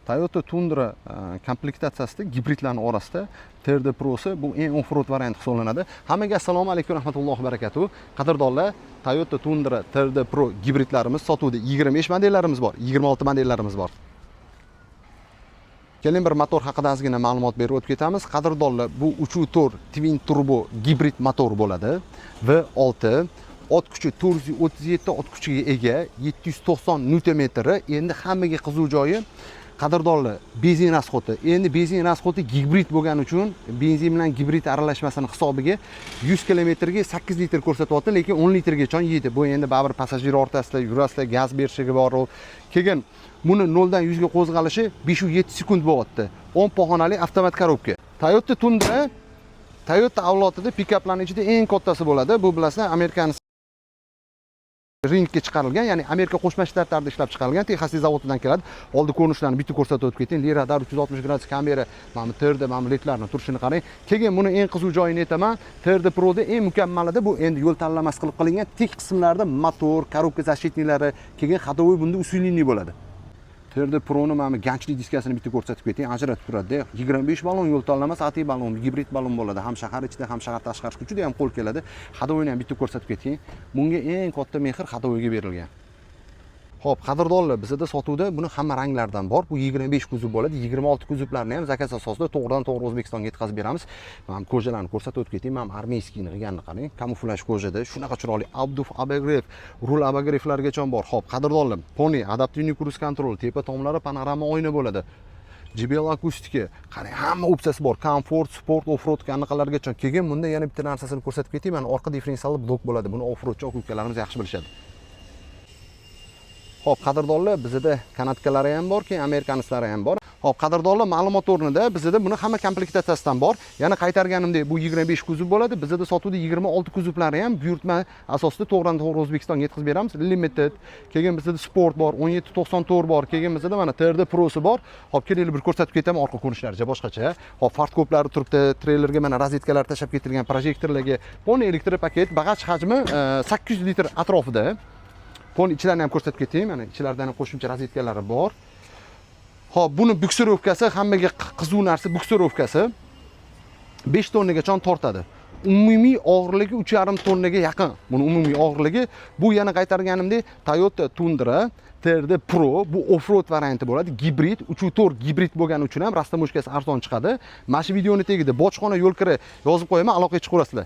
Toyota Tundra komplektatsiyasida gibridlarning orasida TRD Pro'si bu eng off-road variant hisoblanadi. Hammaga assalomu alaykum rahmatullohi va barakatuh. Qadrdonlar, Toyota Tundra TRD Pro gibridlarimiz sotuvda. 25 modellarimiz bor, 26 modellarimiz bor. Keling, bir motor haqida ozgina ma'lumot berib o'tib ketamiz. Qadrdonlar, bu 3.4 twin turbo gibrid motor bo'ladi. V6, ot kuchi 437 ot kuchiga ega, 790 newton metri. Endi hammaga qiziq joyi, qadrdonlar, benzin расход i. Endi benzin расход i gibrid bo'lgani uchun benzin bilan gibrid aralashmasini hisobiga 100 kilometrga 8 litr ko'rsatyapti, lekin 10 litrgacha yeydi. Bu endi baribir passajir o'rtasida yurasizlar, gaz berishiga bor. Keyin buni 0 dan 100 ga qo'zg'alishi 5.7 sekund bo'lyapti. 10 pog'onali avtomat korobka. Toyota Tundra Toyota avlodida pikaplarning ichida eng kattasi bo'ladi. Bu, bilasizlar, Amerikani ringga chiqarilgan, ya'ni Amerika Qo'shma Shtatlarida ishlab chiqarilgan, Texas zavodidan keladi. Oldi ko'rinishlarini bitta ko'rsatib o'tib keting. Radar, 360 gradus kamera, mana bu TRD, mana bu ledlarni turishini qarang. Keyin buni eng qiziq joyini aytaman. TRD Pro'da eng mukammalida bu endi yo'l tanlamas qilib qilingan tek qismlarda motor, korobka защитник lari, keyin ходовой bunda усиленный bo'ladi. TRD Pro'ni mana bu ganchli diskasini bitta ko'rsatib keting, ajratib turadi. 25 ballon yo'l tanlamas, AT ballon, gibrid ballon bo'ladi. Ham shahar ichida, ham shahar tashqarisida juda ham qo'l keladi. Ходовой ni ham bitta ko'rsatib keting. Bunga eng katta mehr ходовой ga berilgan. Xo'p, qadrdonlar, bizda sotuvda buni hamma ranglardan bor. Bu 25 kuzov bo'ladi. 26 kuzovlarni ham zakaz asosida to'g'ridan to'g'ri O'zbekistonga yetkazib beramiz. Mana кожа larni ko'rsatib o'tib keting. Mana армейский ni qilganini qarang. Kamuflyaj кожа da shunaqa chiroyli обдув, обогрев, rul обогрев largacha bor. Xo'p, qadrdonlar, Pony адаптивный круиз контроль, tepa tomlari panorama oyna bo'ladi. JBL akustika, qarang, hamma opsiyasi bor. Komfort, sport, off-road anaqalargacha. Keyin bunda yana bitta narsasini ko'rsatib ketay. Mana orqa differensialli blok bo'ladi. Buni off-roadchi aka-ukalarimiz yaxshi bilishadi. Xo'p, qadrdonlar, bizda канатка lari ham bor, keyin американец lari ham bor. Xo'p, qadrdonlar, ma'lumot o'rnida bizda buni hamma komplektatsiyasidan bor. Yana qaytarganimdek, bu 25 kuzov bo'ladi. Bizda sotuvda 26 kuzovlari ham buyurtma asosida to'g'ridan to'g'ri O'zbekistonga yetkazib beramiz. Limited, keyin bizda sport bor, 1794 bor, keyin bizda mana TRD Pro'si bor. Xo'p, kelinglar, bir ko'rsatib ketaman, orqa ko'rinishlari boshqacha. Xo'p, фаркоп lari turibdi, treylerga mana rozetkalar tashlab ketilgan, projektorlarga. Полный электропакет, bagaj hajmi 800 litr atrofida. Pon ichlarini ham ko'rsatib ketay. Mana ichlaridan ham qo'shimcha rozetkalari bor. Xo'p, buni буксировка si hammaga qiziq narsa, буксировка si 5 tonnagacha tortadi. Umumiy og'irligi 3,5 tonnaga yaqin. Buni umumiy og'irligi. Bu, yana qaytarganimdek, Toyota Tundra TRD Pro, bu off-road varianti bo'ladi. Gibrid, 3.4 gibrid bo'lgani uchun ham растаможка si arzon chiqadi. Mana shu videoni tagida bojxona, yo'l kiri yozib qo'yaman, aloqaga chiqaverasizlar.